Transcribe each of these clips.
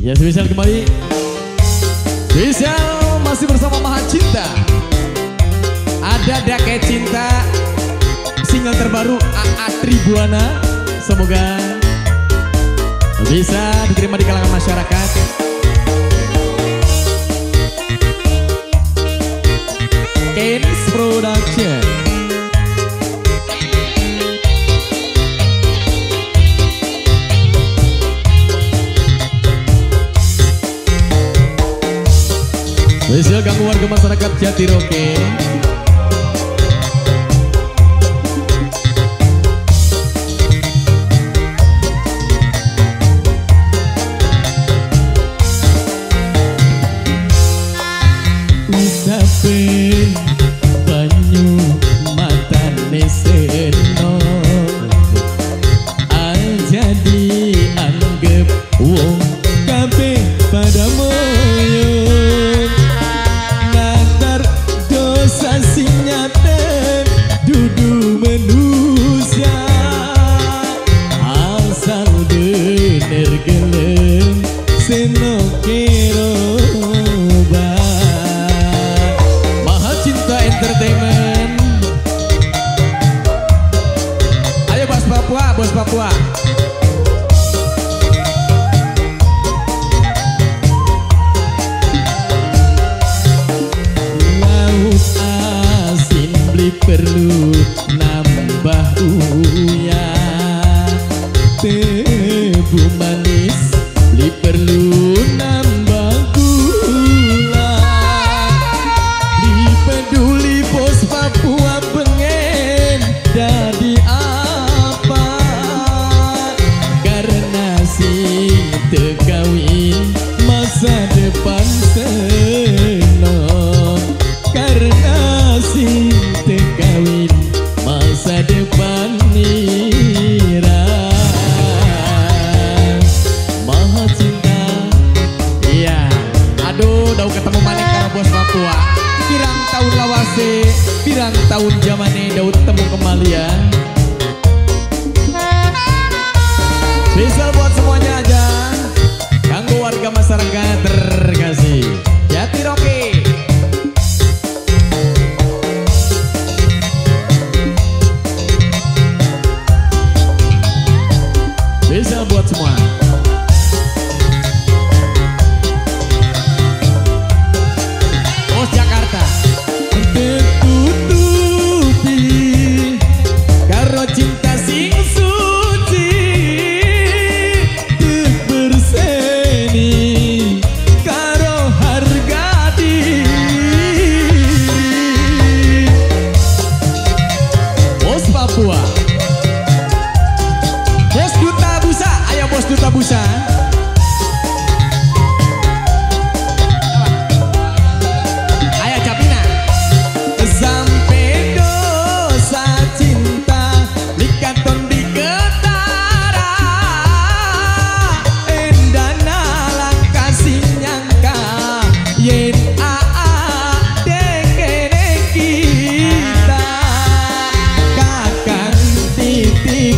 Ya, spesial kembali. Spesial masih bersama Maha Cinta. Ada Dake Cinta, single terbaru AA Tribuana. Semoga bisa diterima di kalangan masyarakat. Kens Production. Spesial ganggu warga masyarakat Jatiroke. Usape banyu matane seno aja dianggep wong kabeh pada moyo natar dosa sing nyate dudu manusia asal bener gelem seno kero. Entertainment. Ayo bos Papua, bos Papua. Laut asin beli perlu nambah uyah, tebu manis beli perlu nambah gula. Peduli bos Papua pengen jadi apa? Karena sing tekawin masa depan senang. Karena sing tekawin masa depan nira. Maha Cinta. Iya. Aduh, udah ketemu maning karo bos Papua. Pirang tahun lawase, pirang tahun zamane Daud temu kembali ya. Spesial buat semuanya aja. Kanggo warga masyarakat terkasih Jatiroke. Spesial buat semua. Jakarta tertutupi karo cinta sing suci, berseni karo harga diri. Bos Papua, Bos Duta Busa, ayo Bos Duta Busa.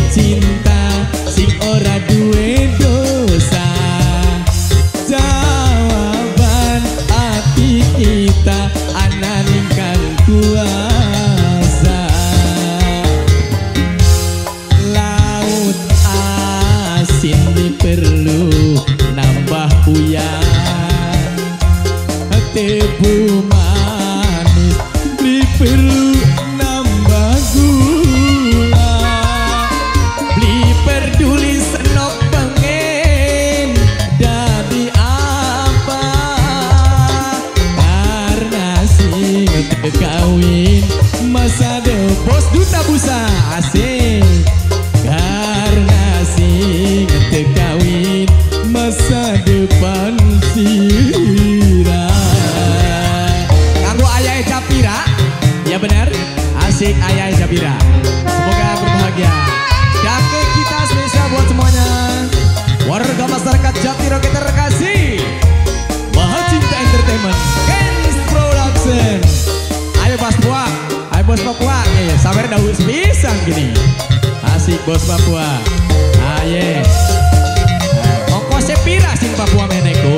Cinta sing ora duwe dosa, jawaban ati kita ana ning kang kuasa. Laut asin perlu nambah uyah, tebu manis perlu nambah gula. Peduli senok pengen jadi apa? Karena sing kawin masa de bos Duta Busa asik. Karena sing kawin masa depan sira. Kanggo ayah Japira, ya benar, asik ayah Japira. Semoga berbahagia. Dake kita spesial buat semuanya. Warga masyarakat Jatiroke terkasih. Maha Cinta Entertainment, Kens Production. Ayo Bos Papua, ayo Bos Papua. Sabar dahulu sepisang gini. Asik Bos Papua. Ayo. Ongkose pira sing Papua meneko.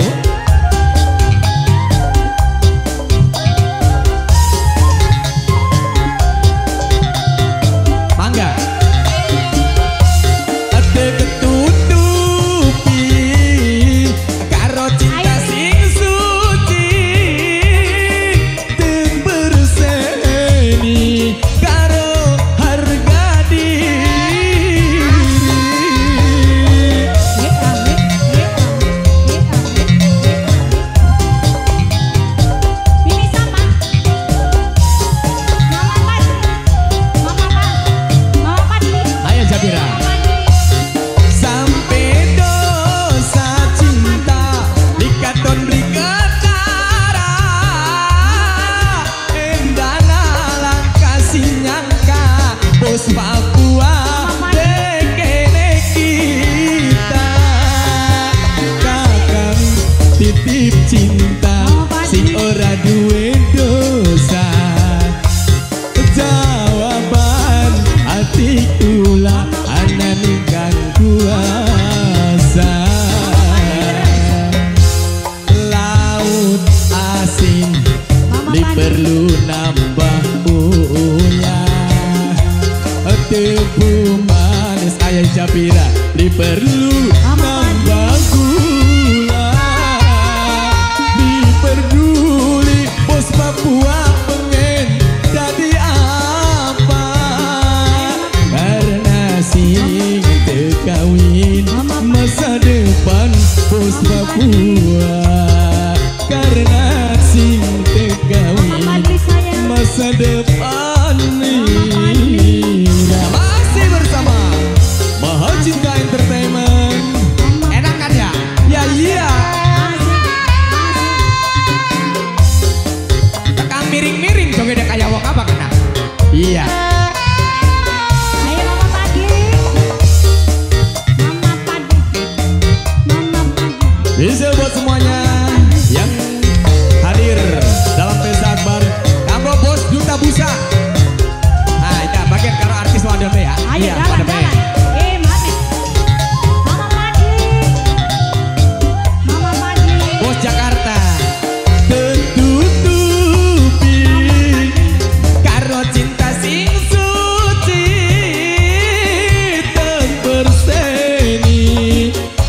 titip cinta sing ora duwe dosa. Jawaban ati kula anane kang kuasa. Laut asin li perlu nambah uyah, tebu manis ayah Japira li perlu nambah gula. Li peduli bos Papua pengen jadi apa, karena sing kawin masa depan bos Papua. Karena sing kawin masa depan nih. Masih bersama Maha Cinta Entertainment. Enak kan ya? Ya iya. Tekan miring-miring joget kayak wong apa kena? Iya. Ayo Mama Padi. Mama Padi. Mama Padi. Bisa buat semuanya yang hadir dalam pesta akbar Kanggo Bos Duta Busa. Nah, ya bagian karo artis wadon ya. Ayo iya, jalan jalan. Mame. Mama Padi. Mama Padi. Bos Jakarta. Tertutupi karo cinta sing suci, terperseni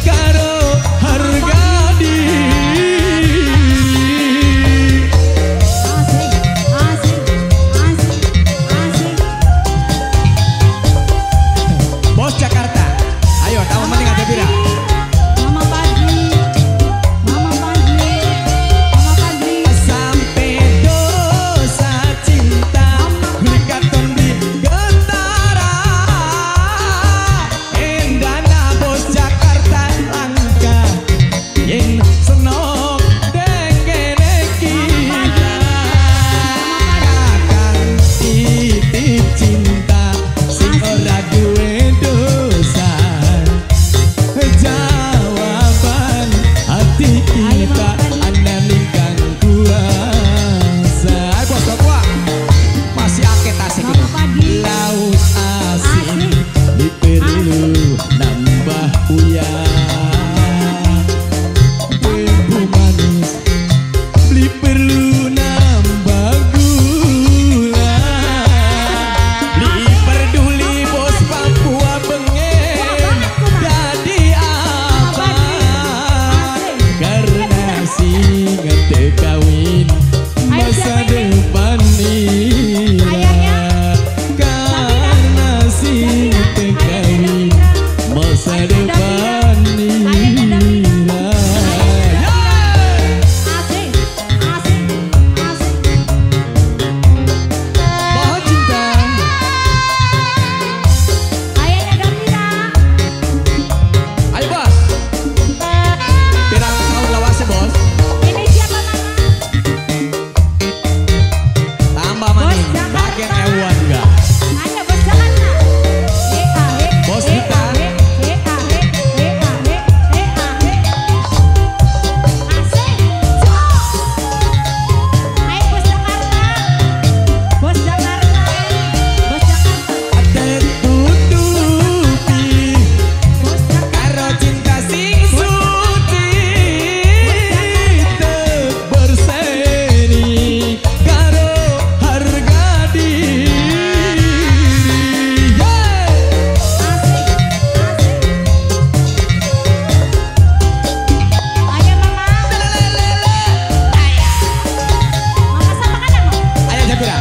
karo harga diri. Asik, asik, asik, asik. Bos Jakarta. Ayo, tahu maning ada pira? Mama Padi. Mama Padi. Mama Padi. Sampai dosa cinta katon di getara. Endana bos Jakarta langka yen senok dengene kita. Kakang titip cinta sing ora duwe dosa. Jawaban hati kita anane kang kuasa. Ayo bos Papua. Masih akeh tasik Mama Padi. Laut asin li perlu nambah uyah, tebu manis li perlu nambah gula. Li peduli bos Papua pengen jadi apa, karena sing kawin masa depan nira. Karena sing kawin masa depan nira. Asik, asik, asik. Maha Cinta. Ayahnya Gambira. Ayo bos. Pirang tahun lawase bos. Ini siapa Mama? Tambah maning. Bos Jakarta. Bagian ewan enggak. Ayo Bos Jakarta. He a he. Bos he Duta. a he, he a he, he a he, he a he. Asik. Cok. Ayo Bos Jakarta. Bos Jakarta. Bos Jakarta. Tertutupi Bos Jakarta. karo cinta sing suci, terberseni karo harga diri. Yeah. Asik, asik. Ayo Mama. Mama sama kan Mama? Ayo Japira.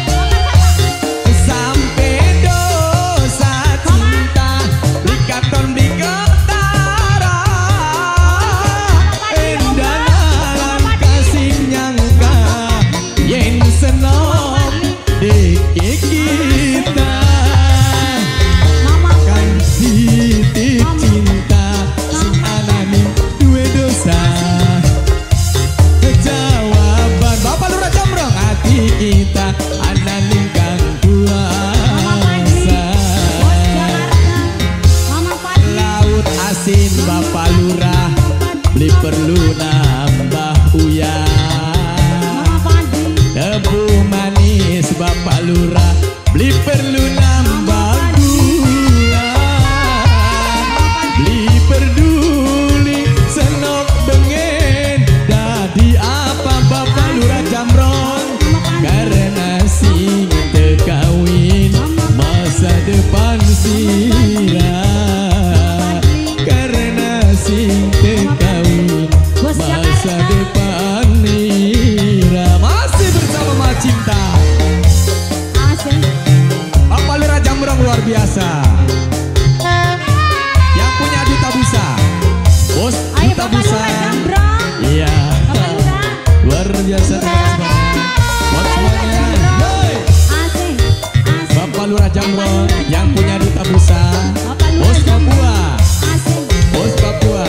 Mama sama. Sampai dosa cinta likaton di ketara. Endalan kasih nyangka yen senok deke kita. Mama Kan titip cinta sing anane duwe dosa. Jawaban Bapak Lurah Jamrong hati kita anane kang Mama Padi. kuasa. Bos Jakarta. Mama Padi. Laut asin Bapak Lurah beli perlu nambah uyah. Tebu manis Bapak Lurah, beli perlu nambah gula. Beli peduli senok bengen, dadi apa Bapak Lurah Jamron? Karena sing tekawin masa depan sira. Karena sing tekawin masa depan nira. Masih bersama Ma Cinta. Bapak Lurah Jamrong luar biasa. Yang punya Duta Busa, bos Duta Busa. Iya, luar biasa. Terima kasih banyak buat semuanya. Bapak Lurah Jamrong yang punya Duta Busa, bos Papua, bos Papua.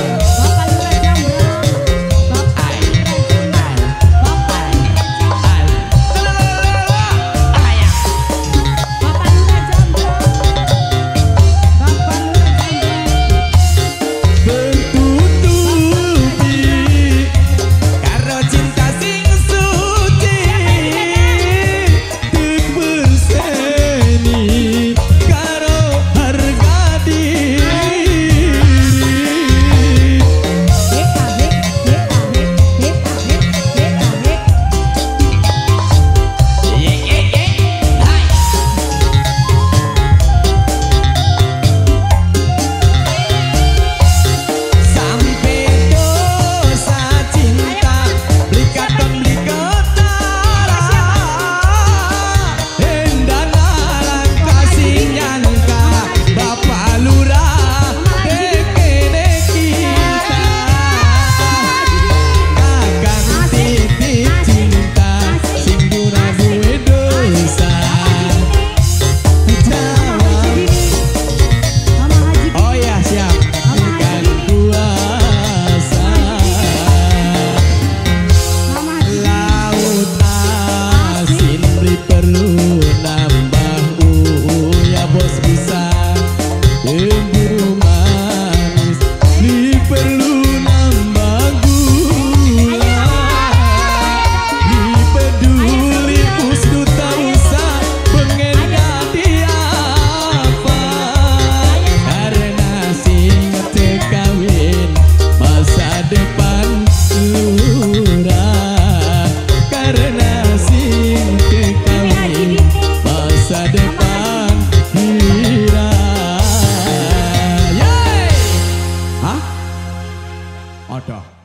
Ada.